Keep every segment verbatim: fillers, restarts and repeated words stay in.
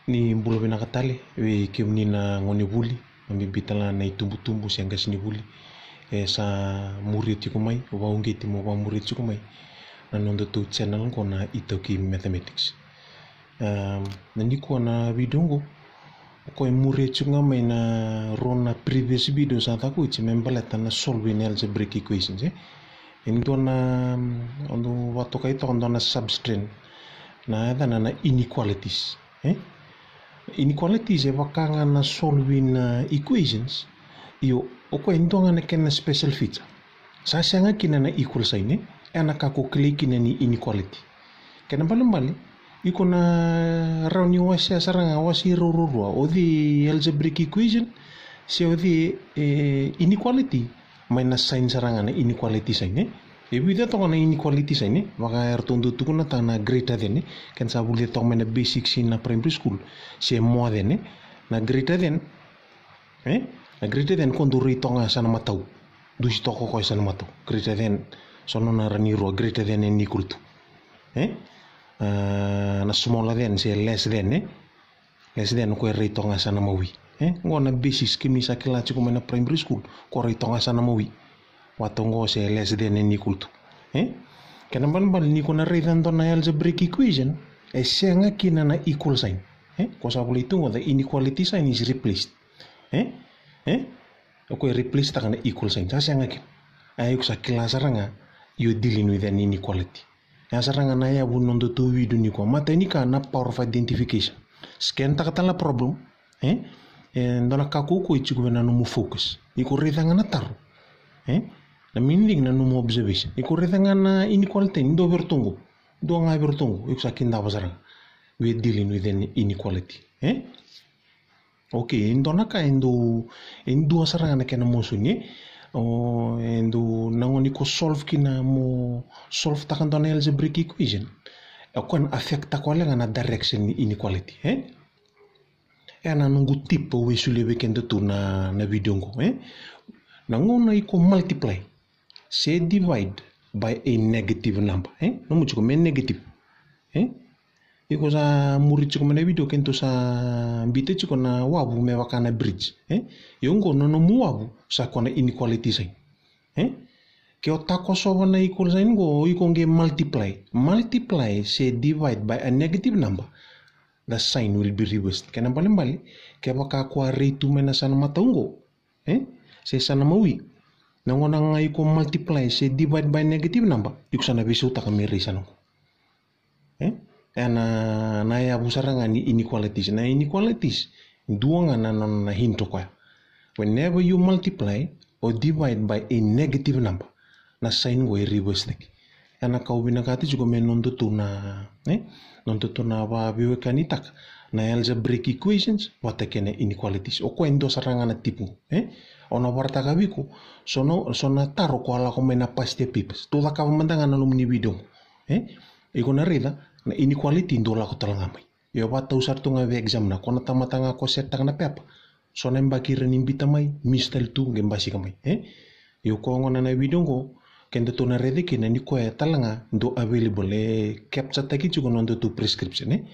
Ni bula vinaka tale vei kemuni na gone vuli, na bibi tale ga na itubutubu se qase ni vuli e sa muria tiko mai, vakauqeti mo vakamuria tiko mai na nodatou channel oqo na iTaukei Mathematics. Em, na nikua na video oqo, o koya e muria tiko ga mai na rua na previous video sa caka oti me baleta na solving algebraic equations, e. E dua na, em, o dau vakatokai toka dua na substrand, na yacana na inequalities, e. Inequalities e vaka ga na solving, uh, equations. Io, o koya e dua ga na kena special feature. Sa sega kina na equal sign, e. E na ka ko kilai kina ni inequality. Kena balebale, iko na rawa ni wasea sara ga, wasei rau ruarua, o cei algebraic equation, se o cei, e, inequality, mai na sign sara ga na inequality sign, e. E vica toka na inequality sign, e. Vaka eratou dau tukunataka na greater than, e. Kena sa vulica toka mai na basics ina primary school, se more than, e. Na greater than, e. Na greater than ko dau rai toka ga sa na matau. Dusi toka o koya sa na matau. Greater than, so nona ra ni rua, greater than and equal to. E? Ah, na smaller than, se less than, e? Less than ko e rai toka ga sa na mawi. E? Qo na basics kemuni sa kila tiko mai na primary school, ko rai toka ga sa na mawi. Vata qo se less than and equal to. E? Kena balebale ni ko na raica dua na algebraic equation, e sega kina na equal sign. E? Ko sa volai tu qo, the inequality sign is replaced. E? E? O koya e replace taka na equal sign. Sa sega kina. A, iko sa kila sara ga, you're dealing with an inequality. Ya sara ga na yavu ni nodatou video nikua. Matai ni ka na power of identification. Scan taka tale na problem. E? E dua na ka kaukaua e tiko vei na nomu focus. Iko raica ga na taro. E? Na main thing na nomu observation. Iko raica ga na inequality ni dua vei iratou qo. Dua ga vei iratou qo. Iko sa kidava sara ga. We are dealing with an inequality. E? Okay, e dua na ka e dau, e dua sara ga na kena mosuni, e. O, e dau na gauna iko solve kina mo solve taka dua na algebraic equation. O koya na affect taka wale ga na direction ni inequality, e. E na noqu tip au e solia vei kedatou na, na video qo, e. Na gauna iko multiply se divide by a negative number, e. Nomu tiko me negative, e. Iko sa muri tiko mai na video kedatou sa biuta tiko na wavu me vaka na bridge, e. Io qo na nomu wavu sa koya na inequality sign, e. Ke o takosova na equal sign qo, iko qai multiply. Multiply se divide by a negative number, the sign will be reversed. Kena balebale, kevaka ko a rai tu mai na sa na matau qo, e, se sa na mawi. Na gauna ga iko multiply se divide by negative number, iko sa na veisautaka me rai sa na qo. E? E na, na yavu sara ga ni inequalities. Na inequalities, dua ga na, na, na hint o koya. Whenever you multiply or divide by a negative number, na sign qo e reverse taki. E na ka au vinakata tiko me nodatou na, e? Nodatou na vakaveiwekanitaka na algebraic equations vata kei na inequalities. O koya e dua sara ga na tip qo, e? Au na vakaraitaka vei iko, so na, so na taro ko a lako mai na past year papers. Tou cakava mada ga na nomuni video qo, e? Iko na raica, na inequality dau lako tale ga mai. Io, vakatau sara tu ga vei examiner, ko na tamata ga ko set taka na pepa. So na yabaki ira ni biuta mai, miss tale tu, qai basika mai, e? Io, ko gona na video qo, kedatou na raica kina ni koya tale ga dau available, e capture taki tiko na nodatou prescription, e?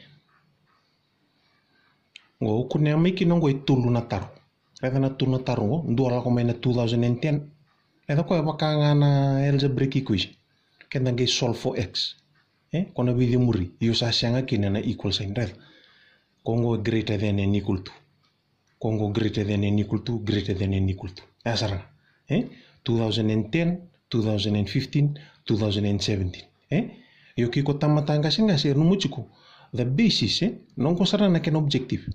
Qo, au kunea mai kina qo e tolu na taro. Raica na tolu na taro qo, dua lako mai na two thousand and ten. Raica koya vaka ga na algebraic equation. Keda qai solve for x. E, ko na veicemuri, io sa sega kina na equal sign, raica. Ko qo greater than and equal to. Ko qo greater than and equal to, greater than and equal to. E sara ga. E? Two thousand and ten, two thousand and fifteen, two thousand and seventeen. E? Io ke iko tamata qaseqase, e nomu tiko. The basis, e? Noqu sara na kena objective.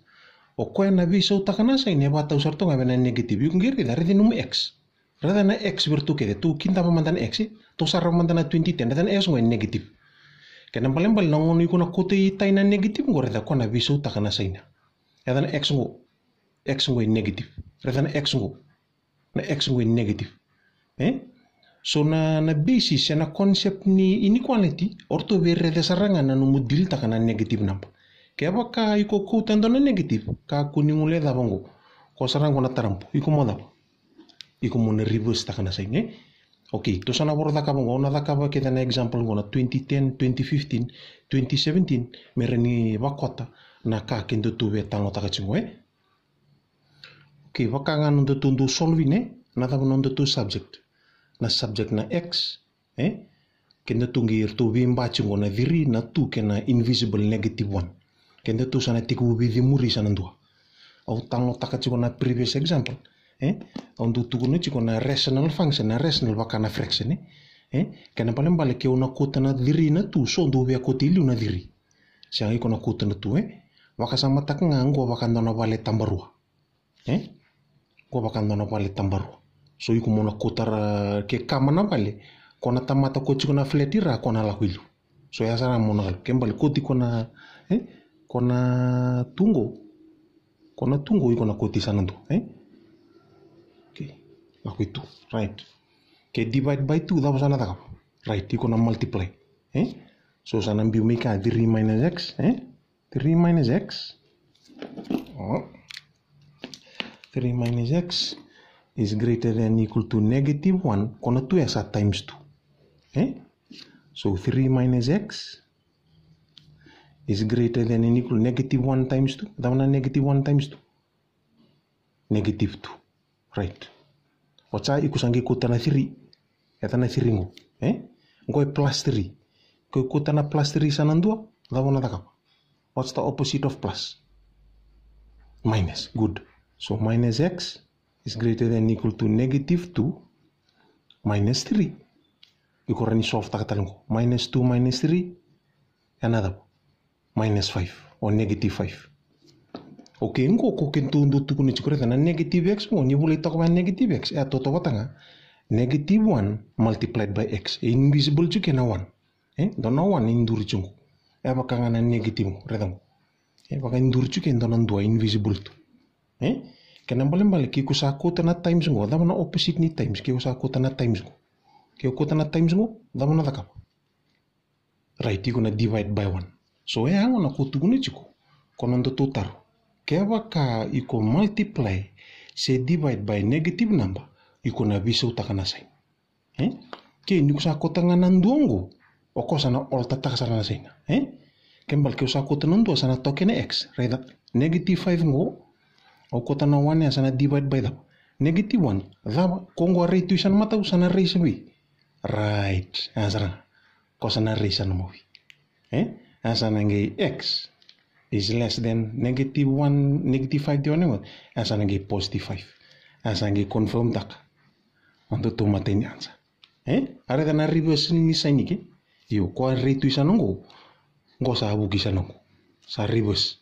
O koya na veisautaka na sign e vakatau sara tu ga vei na negative. Iko qai raica, raici nomu x. Raica na x vei iratou kece, tou kidava mada na x, e? Tou sarava mada na twenty ten, raica na x qo e negative. Kena balebale na gauna iko na kauta i tai na negative qo, raica ko na veisautaka na sign. Raica na x qo, x qo e negative. Raica na x qo, na x qo e negative. E? So na, na basis, e na concept ni inequality, o ratou via raica sara ga na nomu deal taka na negative number. Kevaka iko kauta e dua na negative, kakua ni guilecava qo. Ko sara qo na tarabu, iko mo cava? Iko mo na reverse taka na sign, e? Okay, tou sa na voro cakava qo, na cakava kece na example qo na twenty ten, twenty fifteen, twenty seventeen, me ra ni vakota na ka keda tou via talanoataka tiko qo, e? Okay, vaka ga noda tou dou solve ne, na cava noda tou subject? Na subject na x, e? Keda tou qai ratou veiba tiko qo na three, na two kei na invisible negative one. Keda tou sa na tekivu veicemuri sa na dua. Au talanoataka tiko na previous example, e? Au dau tukuna tiko na rational function, na rational vaka na fraction, e? E? Kena balebale ke au na kauta na three na two, so dou via kauta i liu na three. Sega, iko na kauta na two, e? Vakasamataka ga qo vaka dua na vale tabarua. E? Qo vaka dua na vale tabarua. So iko mo na kauta ra ke kama na vale, ko na tamata ko tiko na flat i ra ko na lako i liu. So ya sara mo na kalo. Ke bale kauti ko na, e? Ko na two qo. Ko na two qo iko na kauti sa na dua, e? Okay. Lako i two. Right. Ke divide by two, cava sa na cakava? Right, iko na multiply. E? So sa na biu mai ka three minus x, e? Three minus x. Oh. Three minus x is greater than equal to negative one. Ko na two ya sa times two. E? So three minus x is greater than and equal negative one times two. Cava na negative one times two? Negative two. Right. Oti ya iko sa qai kauta na three. E ta na three qo, e? Qo e plus three. Ko kauta na plus three sa na dua, cava na cakava? What's the opposite of plus? Minus. Good. So minus x is greater than equal to negative two minus three. Iko rawa ni solve taka tale qo. Minus two minus three, e na cava? Minus five or negative five. Okay, qo ko keitou dau tukuna tiko, raica na negative x qo, ni volai toka vua negative x, e a tautauvata ga. Negative one multiplied by x. E invisible tiko kei na one. E, dua na one e duri tiko qo. E vaka ga na negative qo, raica qo. E vaka e duri tiko kei dua na dua, invisible tu. E? Kena balebale ke iko sa kauta na times qo, cava na opposite ni times? Ke iko sa kauta na times qo. Ke iko kauta na times qo, cava na cakava? Right, iko na divide by one. So e ya qo na ko tukuna tiko, ko na datou taro. Kevaka iko multiply se divide by negative number, iko na veisautaka na sign. E? Ke ni ko sa kauta ga na dua qo, o ko sa na alter taka sara na sign. E? Ke bale ke o sa kauta na dua sa na toka na x. Raica, negative five qo, o kauta na one ya sa na divide by cava? Negative one. Cava? Ko qo a rai tu i sa na matau sa na rai sa vei. Right. Ya sara ga. Ko sa na rai sa na mawi. E? Ya sa na qai x is less than negative one, negative five di one. Ya sa na qai positive five. Ya sa qai confirm taka. Datou matai ni answer. E? A raica na reverse ni sign ke? Io, ko a rai tu i sa na qo. Qo sa vuki i sa na qo. Sa reverse.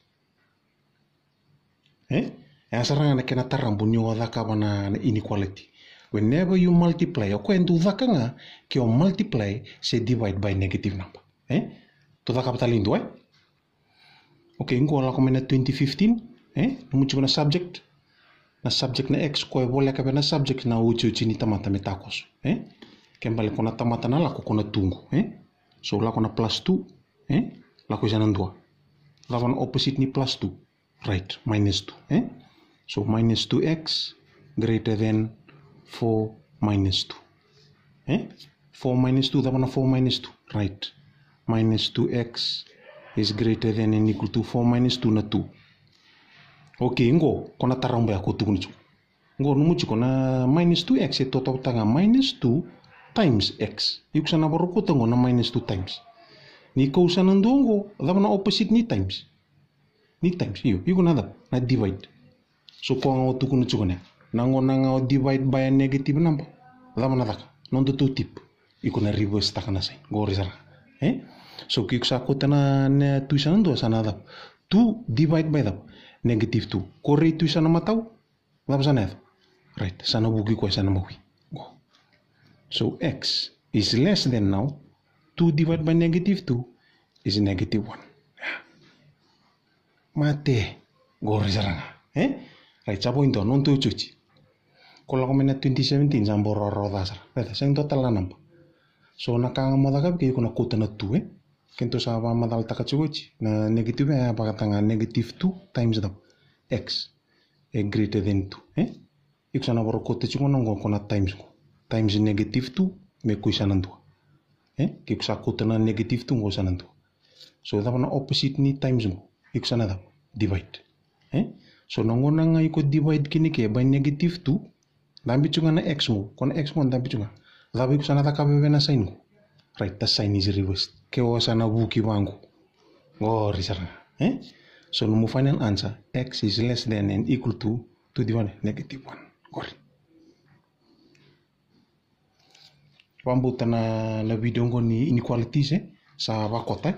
E? E a sara ga na kena tarabu ni o cakava na, na inequality. Whenever you multiply, o koya e dau caka ga ke o multiply se divide by negative number. E? Tou cakava tale e dua, e? Okay, qo lako mai na twenty fifteen, e? Nomu tiko na subject. Na subject na x, ko e voleka vei na subject na otioti ni tamata me takoso, e? Ke bale ko na tamata na lako ko na two qo, e? So lako na plus two, e? Lako i sa na dua. Cava na opposite ni plus two? Right, minus two, e? So minus two x greater than four minus two. E? Four minus two, cava na four minus two? Right. Minus two x is greater than and equal to four minus two na two. Okay, qo, ko na tarabu ya ko tukuna tiko. Qo, nomu tiko na minus two x e tautauvata ga minus two times x. Iko sa na varo kauta qo na minus two times. Ni kau sa na dua qo, cava na opposite ni times? Ni times, io, iko na cava? Na divide. So ko ga o tukuna tiko na. Na qo na ga o divide by a negative number. Cava na caka? Noda tou tip. Iko na reverse taka na sign. Qori sara. E? So ke iko sa kauta na, na two i sa na dua sa na cava? Two divide by cava? Negative two. Ko rai tu i sa na matau. Cava sa na yaco? Right, sa na vuki koya sa na mawi. Qo. So x is less than now, two divided by negative two is negative one. Mate, qori sara ga. E? Right, sa vo i dua, nodatou otioti. Ko lako mai na twenty seventeen, sa bau rawarawa ca sara. Right, sa i dua tale na naba. So na ka ga mo caka vei ke iko na kauta na two, e? Keitou sa vakamacalataka tiko oti. Na negative, e, vakataga negative two times the x. E greater than two, e? Iko sa na varo kauta tiko na qo ko na times qo. times negative two, me kua sa na dua. E? Ke ko sa kauta na negative two qo sa na dua. So cava na opposite ni times qo? Iko sa na cava? Divide. E? So na gauna ga iko divide kina ke by negative two, dabe tu ga na x qo, ko na x qo dabe tu ga. Cava iko sa na cakava vei na sign qo? Right, the sign is reversed. Ke o sa na vuki vaqo. Qori sara ga. E? So nomu final answer, x is less than and equal to two divided negative one. Qori. Vabauta na, na video qo ni inequalities, e? Sa vakota, e?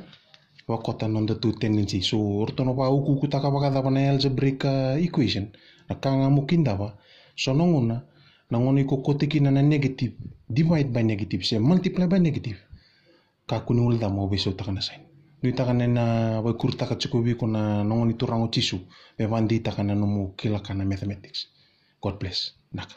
Vakota na noda tu tendency. So, ratou na vaukuukutaka vakacava na algebraic, uh, equation. Na ka ga mo kidava. So na gauna, na gauna iko kauta kina na negative, divide by negative, se multiply by negative. Kakua ni guilecava mo veisautaka na sign. Nuitaka na, na vaikuritaka tiko vei iko na, na Gone Turaga o Jisu. Me vadeitaka na nomu kila ka na mathematics. God bless. Naka.